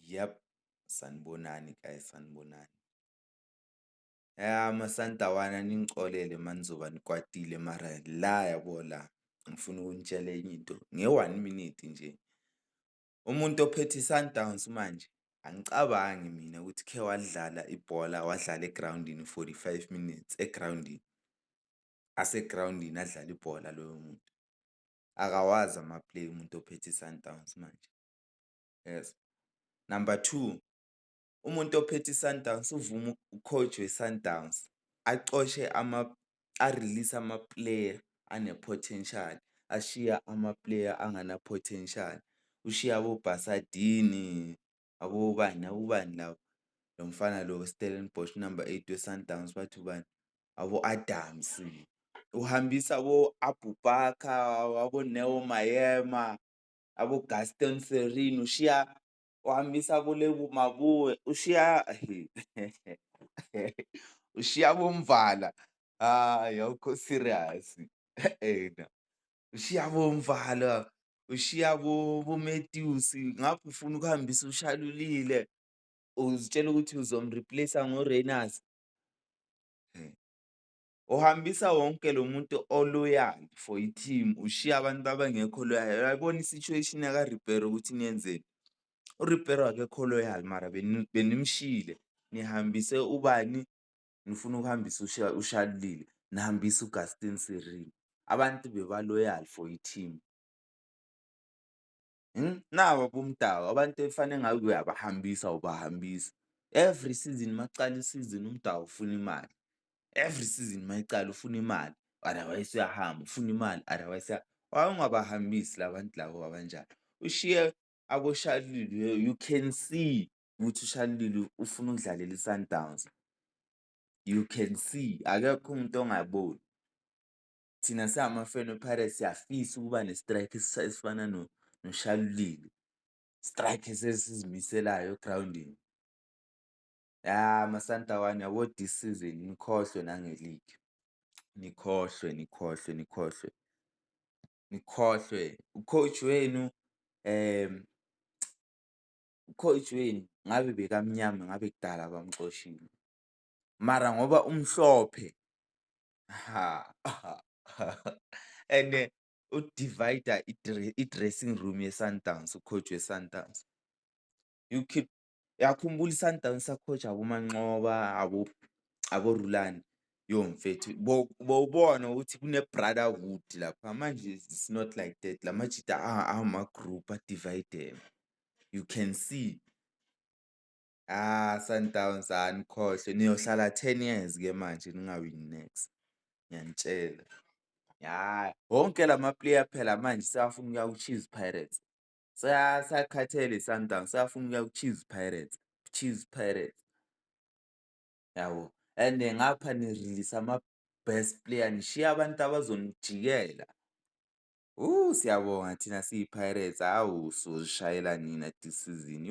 Yep, sanibonani guys, sanibonani. Ya, Masandawana ningicolele uma nizoba nikwatile mara la yabo la, ngifuna ukunitshela enye into nge-one minute nje. Umuntu ophethe i-Sundowns manje, angicabangi mina ukuthi khe wadlala ibhola, wadlala egrawundini 45 minutes egrawundini, asegrawundini adlale ibhola loyo muntu. Akawazi ama-play umuntu ophethe i-Sundowns manje, yes. Number two, umuntu ophethe i-Sundowns uvume u-coach we-Sundowns acoshe a-release ama-player ane-potential, ashiya ama-player angana-potential. Ushiya aboBhasadini, abobani abobani laba, lo mfana lo we-Stellenbosch u-number 8 we-Sundowns bathi ubani, abo-Adams, uhambisa abo-Aboubakar, abo-Neo Maema, abo-Gaston Sirino, ushiya uhambisa abo-Lebo Maboe, ushiya ushiya aboMvala, hhayi awukho serious ena, ushiya aboMvala, ushiya bo-Matthews, ngapha ufuna ukuhambisa uShalulile, uzitshela ukuthi uzom-replace-a ngo-Rayners. Uhambisa wonke lo muntu o-loyal for i-team, ushiya abantu abangekho loyal. Uyayibona i-situation yaka-Ribeiro ukuthi niyenzeni? URibeiro akekho loyal mara benimshiyile nihambise ubani? Nifuna ukuhambisa uShalulile, nihambisa uGaston Sirino. Abantu beba-loyal for i-team. Naba aboMudau abantu ekufanele ngabe uyabahambisa awubahambisi. Every season makucala isizini uMudau ufuna imali, every season mayicala ufuna imali, otherwise uyahamba, ufuna imali otherwise why ungabahambisi la bantu labo abanjalo? Ushiye aboShalulile, you can see ukuthi uShalulile ufuna ukudlalela i-Sundowns. You can see, akekho umuntu ongaboni. Thina singama-fan we-Pirates siyafisa ukuba ne-striker esifana noShalulile, striker esizimiselayo egrawundini. Ya, Masandawana yabo this season nikhohlwe nange-league, nikhohlwe, nikhohlwe, nikhohlwe, nikhohlwe. U-coach wenu u-coach wenu ngabe bekamnyama ngabe kudala bamxoshile, mara ngoba umhlophe ha and u-divide-a i-dressing room ye-Sundowns, u-coach we-Sundowns. You keep uyakhumbula i-Sundowns isa-coach-a aboManqoba, abo-Rulani, yo mfethu bowubona ukuthi kune-brotherhood lapha, manje it's not like that, la majita ama-group a-divide-ene, you can see. Ah, Sundowns ah nikhohlwe niyohlala 10 years-ke manje ningawini niks, ngiyanitshela. Ya, wonke lama-player phela manje sekafuna ukuya ku-Chiefs Pirates, sekakhathele i-Sundowns, sekafuna ukuya ku-Chiefs Pirates, Chiefs Pirates. Yabo, and ngapha ni-release ama-best player, nishiya abantu abazonijikela. Siyabonga thina siyi-Pirates, hawu sozishayela nina this season.